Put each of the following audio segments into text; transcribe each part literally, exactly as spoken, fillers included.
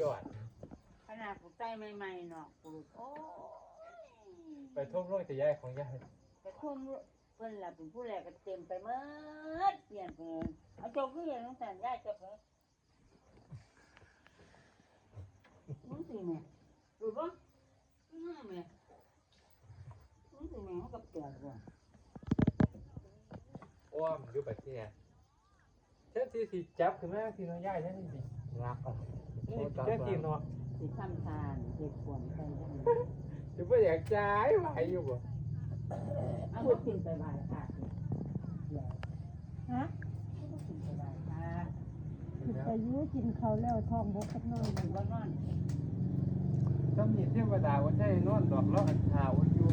ยอด ขนาดกูใส่ใหม่ๆเนาะ กู โอ้ย ไปท่วมโลกแต่ยายของยาย ไปท่วมโลก เพิ่นล่ะเป็นผู้แลก็เต็มไปหมด เปลี่ยนไปเลย เอาเจ้าคือเห็นจังซั่น ยายเจ้าไป มึงสิแม่ หรือบ่ อืมแม่ มึงสิแม่ มันก็แปลกว่ะ อ้อมอยู่บัดทีเนี่ย แทนที่สิจับขึ้นมาสิเนาะยาย แทนที่สิ รักอ่ะ นี่ โอ้ จับ แทนที่เนาะ สิทำทาน เฮ็ดขวัญไปจัง จะบ่อยากจ่ายไหวอยู่บ่ เอาลูกขึ้นไปไหว้พระสิ ฮะ ลูกขึ้นไปไหว้พระ ไปอยู่กินข้าวแล้วท้องบกจักหน่อย นอนบ่นอน ซ้ำนี่เทวดาบ่ใช่นอนดอก เลาะอันทาอยู่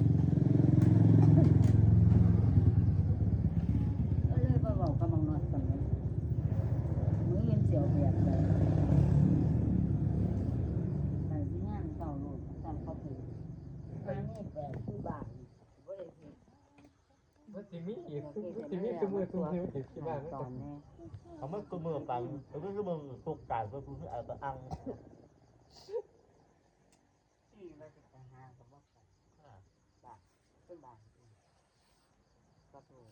ก็เลยบ่เว้ากับบักนอดกันเลย มื้ออื่นสิเอาแบบใด ไปที่งานเก่าโลด ตามเขาถือ มานี่แปดสิบบาท บ่ได้ถือ มันสิมีอีก มันสิมีซุมื้อซุมื้ออีกที่บ้านมัน ต ก็ อนนี้ เขาไม่คือมือปังเขาไม่คือมือตุกไก่ก็คือเอาตะอัง นี่ว่าสิไปหาก็บ่ไป อ่า บาท เป็นบาท ก็ถูก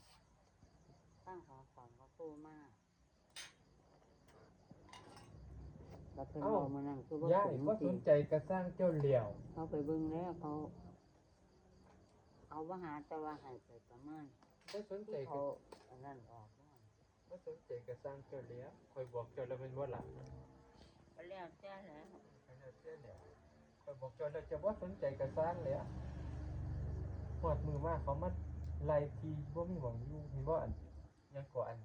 ตั้งของสองก็โตมาก ก็เพิ่น เอ้า เว้ามื้อนั้นคือบ่ ยาย เป็น บ่ จัง ส ซี่ นใจกระสร้างเจ้าแล้ว เขาไปเบิ่งแล้ว เขา เขาบ่หา แต่ว่าให้ไปประมาณ บ่สนใจ ที่ กระ เขา อันนั้นออก บ่สนใจกระสร้างเจ้าแล้ว ข้อยบอกเจ้าแล้วแม่นบ่ล่ะ ก็แล้วแต่แล้ว ก็แล้วแต่แล้ว ข้อยบอกเจ้าแล้ว เจ้าบ่สนใจกระสร้างแล้ว ฮอดมื้อมาเขามาไล่ที่บ่มีหม่องอยู่ เห็นบ่ อัน หยังก็ อัน